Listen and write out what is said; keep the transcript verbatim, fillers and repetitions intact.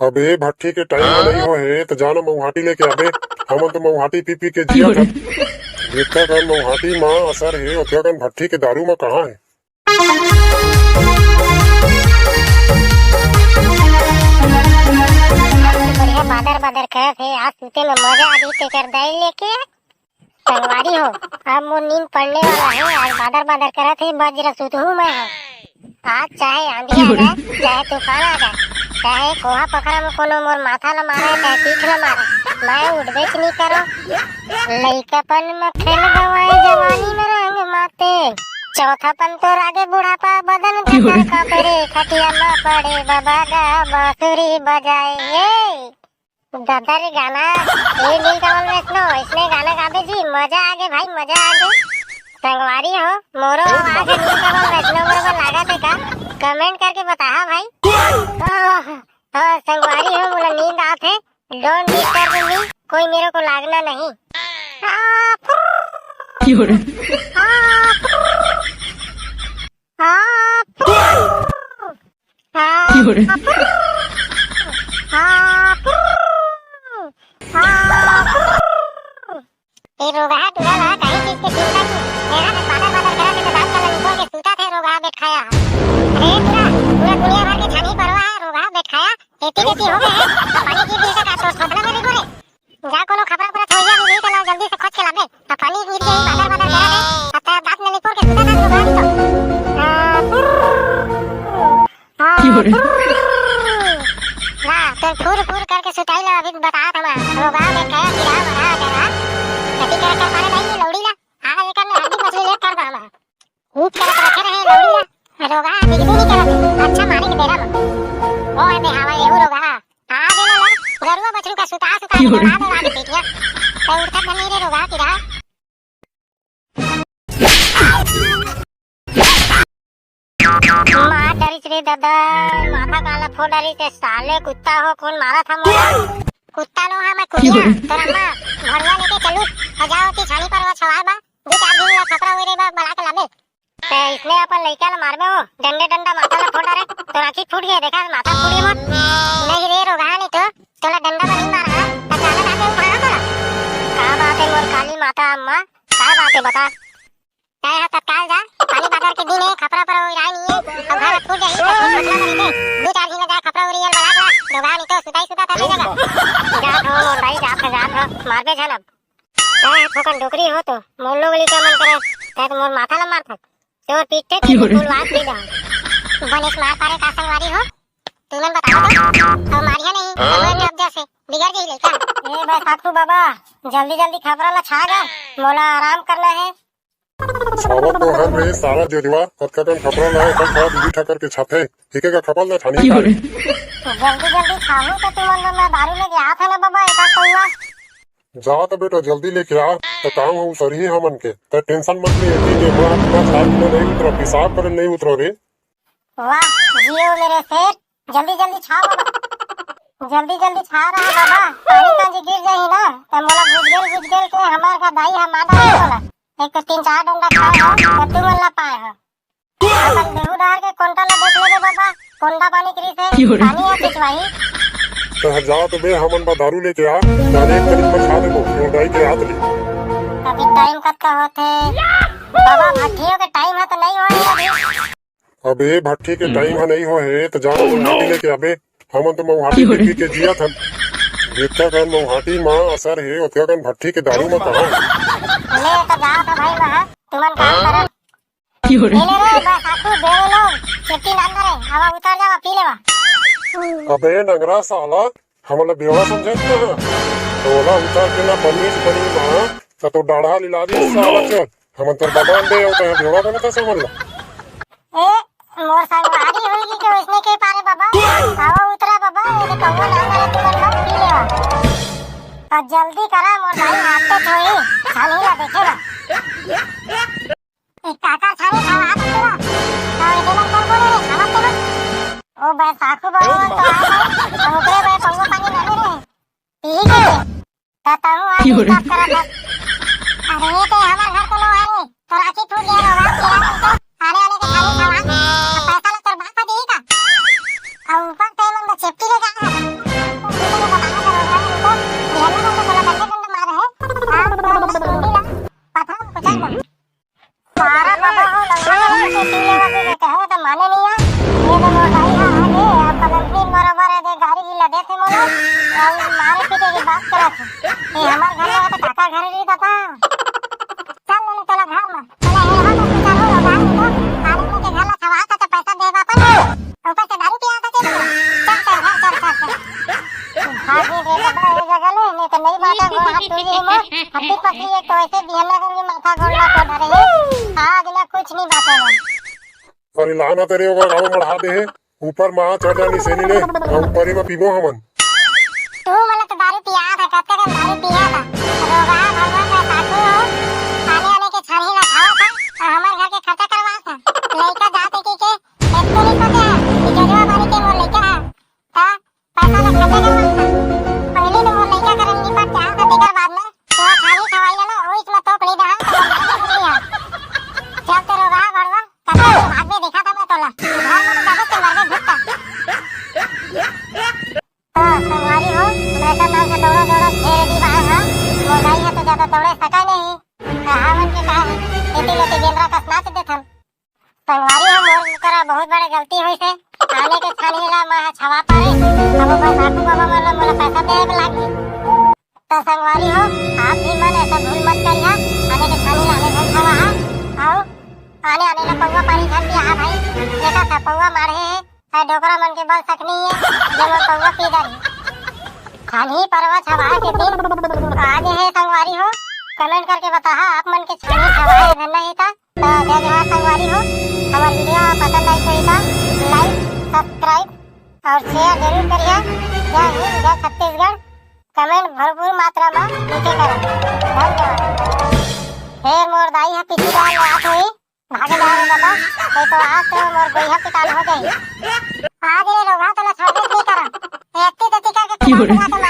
अबे भट्ठी के टाइम ह नहीं हो हे, त जाना मऊहाटी लेके आबे। हमन तो मऊहाटी पी पी के जियत हन। जितका कन मऊहाटी म असर हे, ओतका कन भट्ठी के दारू म कहाँ हे? बढ़िया बादर बादर करत हे, आज सुते में मजा आ जही तेकर दाई लेके। संगवारी हो, अब मोर नींद पड़ने वाला हे। आज बादर बादर करत हे, बजरा सुतहूँ मैं ह। आज चाहे आंधी आ जाए, चाहे तूफान आ जाए, चाहे कोहा पखरा में कोनो मोर माथा ल मारे, चाहे पीठ ल मारे, मैं उठबेच नहीं करो। लइकापन में खेल गवाए, जवानी में रंग माते। चौथापन तो रागे बुढ़ापा, बदन थर थर कांपे रे, खटिया में पड़े बाबा गा बांसुरी बजाए। ए, दादा रे गाना, ए नीलकमल वैष्णव, इसने गाना गाबे जी, मजा आगे भाई, मजा आगे। संगवारी हो, मोरो आवाज हे नीलकमल वैष्णव बरोबर लागत हे का? कमेंट करके बताहा भाई। आह, हाँ, संगवारी हो, मोला नींद आत हे, don't disturb me, कोई मेरे को लागना नहीं। आह, क्यों रे? आह, आह, आह, क्यों रे? ए रोगहा टूरा ला काहे चीज के चिंता की? मेरा में बादर बादर करत हे तो दांत काला निपोर के सूता थे रोगहा बेटखाया। अरे टूरा, पूरा दुनिया भर के छानी परवा हे रोगहा बेटखाया। एती बेती हो गए हे, अब पानी गिर गिर का तो थोथना में रिगो रे। जा कोनो खपरा परा छोइया भी नीक ला जल्दी से खोज के लाबे। अब पानी गिर गई बादर बादर करत हे, अब तब दांत में निपोर के सूता थे रोगहा तो। आ, क्यों रे? ला, तोर फुर फुर करके सुताई ला अभी बतात हमा। रोगहा बेटखाया कीरा मरा जरा। खेती करे कर पारे नहीं ये लौड़ी ला। आ, ये कर ले, हड्डी पसली लेट कर दा हमा। ऊंच करत रखे रहे लौड़ी ला। रोगहा बिजली नहीं करत। अच्छा मारे के बेरा में। ओ, ए बे, हवा, एहू रोगहा। आ, दे ला, ला। गरुआ बछरू का सुता, सुता के दौड़ा, दौड़ा के पीटिया। तो उठत नहीं रे रोगहा कीरा। मार डरिस रे दादा, माथा काला फोड़ डरिस रे साले, कुत्ता हो कोन मारत हे मोला? कुत्ता नो हे मैं कुतिया, तोर अम्मा भड़ुआ लेके चलू, अउ जाओ ती छानी परवा छवाए बा, दू चार दिन ला खपरा होई रे बा, बला के लाबे। ते इसने अपन लइका ला मारबे हो, डंडे डंडा माथा ला फोड़ डारे, तोर आँखी फूट गए, देखा माथा फूट गए मोर। नहीं रे रोगहा नहीं तो, तोला डंडा में नहीं मारा, त काला लाके उठाना तोला। का बात हे मोर काली माता अम्मा, का बात हे बता? तय ह तत्काल जा, पानी बादर के दिन हे, खपरा परा ओराय नहीं हे, अब घर फूट जाही, तो कोई मतलब नहीं हे। दू चार दिन जा खपरा ओरियल बना दे, दोगा नहीं तो सुताई सुता था जगह। जात हो मोर भाई, जात हो, जात हो, मारबे झन अब। तय ह थोकन डोकरी हो तो, मोर लोग लइका मन करे, तय तो मोर माथा ला मार थक। तोर पीठे पे फूल वास दे दा। बनेस मार पारे का संगवारी हो, तुमन बताओ तो, अब मारिया नहीं, अब जब जैसे बिगड़ जाही लइका। ए बे साखू बाबा, जल्दी जल्दी खपरा ला छा गा, मोला आराम करना हे। छावत तो हन रे सारा जोजवा, अतका कन खपरा ला एक ठा बीबी ठा करके छाथे, एके का खपल ना छानी का रे। जल्दी जल्दी छाहू तो तुमन बर मैं दारू लेके आत हे ना बाबा, एक आध पौवा। जा त बेटा जल्दी लेके आ, त काम हो सरही हमन के, त टेंशन मत ले, एती के मैं अपना छाप में नहीं उतरा, पेशाब करे नहीं उतरा रे। वाह, जियो मेरे शेर, जल्दी जल्दी छाओ बाबा। जल्दी जल्दी छा रहा बाबा, पानी कांजी गिर जाही ना, त मोला गुजगेल गुजगेल के हमार का दाई ह मादा नहीं बोला। एक तो तीन चार डंडा खाए हो, त तू मन ला पाए हो। अपन बेहू डहर के कोंटा ला देख लेबे बाबा, कोंटा पानी करिस हे, पानी ह सिंचवाही। तह जा तो बे, हमन बा दारू लेके आ, जाने एक तरीक पर छा देबो, मोर दाई के हाथ ले। अभी टाइम कतका होथे? बाबा, भट्ठियों के टाइम ह तो नहीं होए अभी। अबे भट्ठी के टाइम ह नहीं हो हे, त जा मऊहाटी लेके आबे। हमन तो मऊहाटी पी पी के जियत हन। जितका कन मऊहाटी म असर हे, ओतका कन भट्ठी के दारू म कहाँ हे? ले तो जाओ तो भाई वहाँ, तुमन काम करो। ए ले रे, बस आखू बेवलो, सेफ्टी नाम करे, हवा उतर जावा, पी लेवा। अबे नंगरा साला, हमन ला बेवड़ा समझत हे? त ओला उतार के ना पन्नी से पन्नी मारा, त तो डाढ़ा लिला दी साला चोर। हमन तोर बाबा अंडे हो, तहे बेवड़ा बने त समझ ला। ए, मोर संगवारी होई के वैसने के पारे बाबा। आवा उतरा बाबा, ये कौवा ना करे तुमन ला पी लेवा। और जल्दी करा, मोर भाई हाथ पे छोड़ी, छानी ला देखे बा। ए, काका छानी खावा, हाथ उतरा। और इधर कौन बोले रे, खावा तेरा? ओ बैसाखू बाबा तो आ गए, हम उतरे बे, कौवा पानी ना ले रे। पी के। त तहूँ आज क्यों रे? हिसाब करत हस। अरे, ते हमर घर तो लो आए रे। तोर आँखी फूट गया होगा, तेरा तो आने वाले के खाली खावा। अब पैसा ला तोर बाप ह देही का? अउ ऊपर ते मन सेफ्टी ले जा। अउ मारे पीटे के बात करत हे। ए, हमर घर लगा तो काका घर रही दादा। चल ले तोला घर में। तोला हे हम अस्पताल हो लगा दे तो। आदमी के घर ला छवा था तो पैसा दे बापन। ऊपर से दारू पिया था चल। चल, चल, घर चल, चल, चल। भागी रे दादा, ये जगह ले, नहीं तो नहीं बात है, वो हाथ टूट गई मोर। हड्डी पसली एक तो वैसे बिहन लगा के माथा गोड़ ला को धरे है। आज ना कुछ नहीं बात है। अरे लाना तेरे ओकर गाड़ो मढ़ा दे हे। ऊपर मा चढ़ जा निसेनी ले, अउ ऊपरी मा पीबो हमन। तू मन तो दारू पिया था, कतका कन दारू पिया था। रोगहा भगवान का सासू हो, आने आने के छानी ला खावा था, अउ हमर घर के खर्चा करवा था। लइका जाते की के, एक तो नहीं सोचे है, कि जजवा बारी के मोर लइका है। ता पैसा ला खर्चा करवा था। पहले तो मोर लइका करन निपट जा, तो तेकर बाद में तोर छानी खवाई ला ना, ओइस में तोप नहीं रहा, तो मोर लइका नहीं है। चल तेरे रोगहा भड़वा, कतका के भाग में देखा था मैं तोला। घर में तो जाबे ते मरबे भुट्टा। तो संगवारी हो, वैसा नाम से दौड़ा दौड़ा घेर दी बाहर हा। मोर दाई हा तो ज्यादा दौड़े सका नहीं। कहा मन के कहा है, एती लेते गेंदरा कस नाच देथन। संगवारी हो, मोर करा बहुत बड़े गलती होइस हे। आने के छानी ला मैं हा छवा पारे। अब ओकर सासू बाबा मन ला मोला पैसा देवे के लागी। त संगवारी हो, आप भी मन ऐसा भूल मत करिहा, आने के छानी ला आने झन छवा हा, अउ आने आने ला पौवा पानी झन पिया हा भाई। देखा था पौवा मारे हे, शायद डोकरा मन के बल सकनी है, जे मन पौवा पी डारी। छानी परवा छवा के दिन आज है संगवारी हो, comment करके बताहा आप मन के छानी छवा है धन नहीं था। त जय जोहार संगवारी हो, हमर video पसंद आई तो इता like, subscribe और share जरूर करिहा। जय हिंद, जय छत्तीसगढ़। Comment भरपूर मात्रा में नीचे करें। धन्यवाद। फेर मोर दाई हा पीछे जाए ले आत होही, भागे जा रे दादा, नहीं तो आज तो मोर गोइहा पिटान हो जाही। आज रे रोगहा तोला छोड़बे नहीं करम। एत्ती तेत्ती करके पिटान पिटान